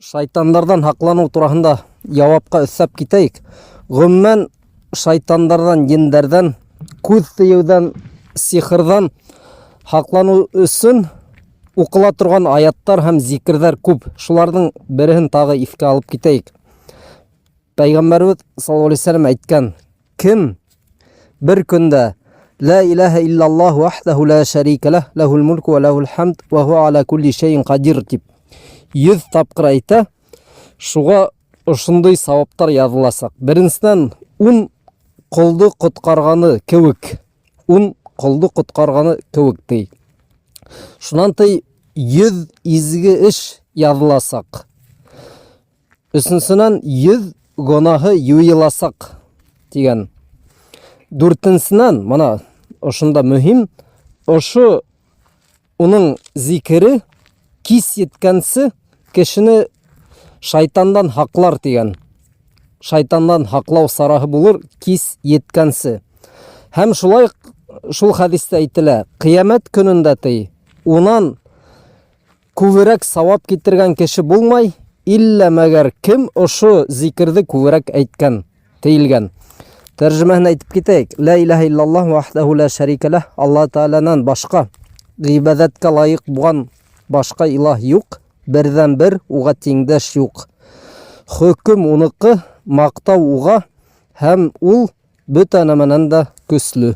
Шайтандарҙан һаҡланыу тураһында яуапҡа өҫтәп китәйек. Ғөмүмән, шайтандарҙан, ендәрҙән, күҙ тейеүҙән, сихырҙан һаҡланыу өсөн уҡыла торған аяттар һәм зикерҙәр күп. Шуларҙың береһен тағы иҫкә алып китәйек. Пәйғәмбәребеҙ саллаллаһу алейһи вәсәлләм әйткән: Кем бер көндә Лә иләһә иллаллаһу вахдәһу лә шәрикә ләһ, ләһул мулку вә ләһул хамд вә һуә аля кулли шәйин ҡадир тип 100 тапҡыр әйтә, шуға ошондай сауаптар яҙыласаҡ. Беренсенән, ун ҡолдо ҡотҡарғаны кеүек. Ун ҡолдо ҡотҡарғаны кеүек ти. Шунан ти 100 изге эш яҙыласаҡ. Өсөнсөнән, 100 гонаһы юйыласаҡ тигән. Дүртенсенән, мына ошонда мөһим, ошо уның зикере кис еткәнсе кешене шайтандан һаҡлар тигән. Шайтандан һаҡлау сараһы булыр кис еткәнсе. Һәм шулай шул хәдистә әйтелә, ҡиәмәт көнөндә ти, унан Күберәк сауап китергән кеше булмай, иллә мәгәр кем ошо зикерҙе күберәк әйткән, тиелгән. Тәржемәһен әйтеп китәйек. Лә иләһә иллаллаһ вахдәһу лә шәрикә ләһ. Аллаһ Тәгаләнән башҡа ғибәҙәткә лайыҡ булған башҡа илаһ юҡ, берҙән-бер, уға тиңдәш юҡ. Хөкөм уныҡы, маҡтау уға, һәм ул бөтә нәмәнән дә көслө.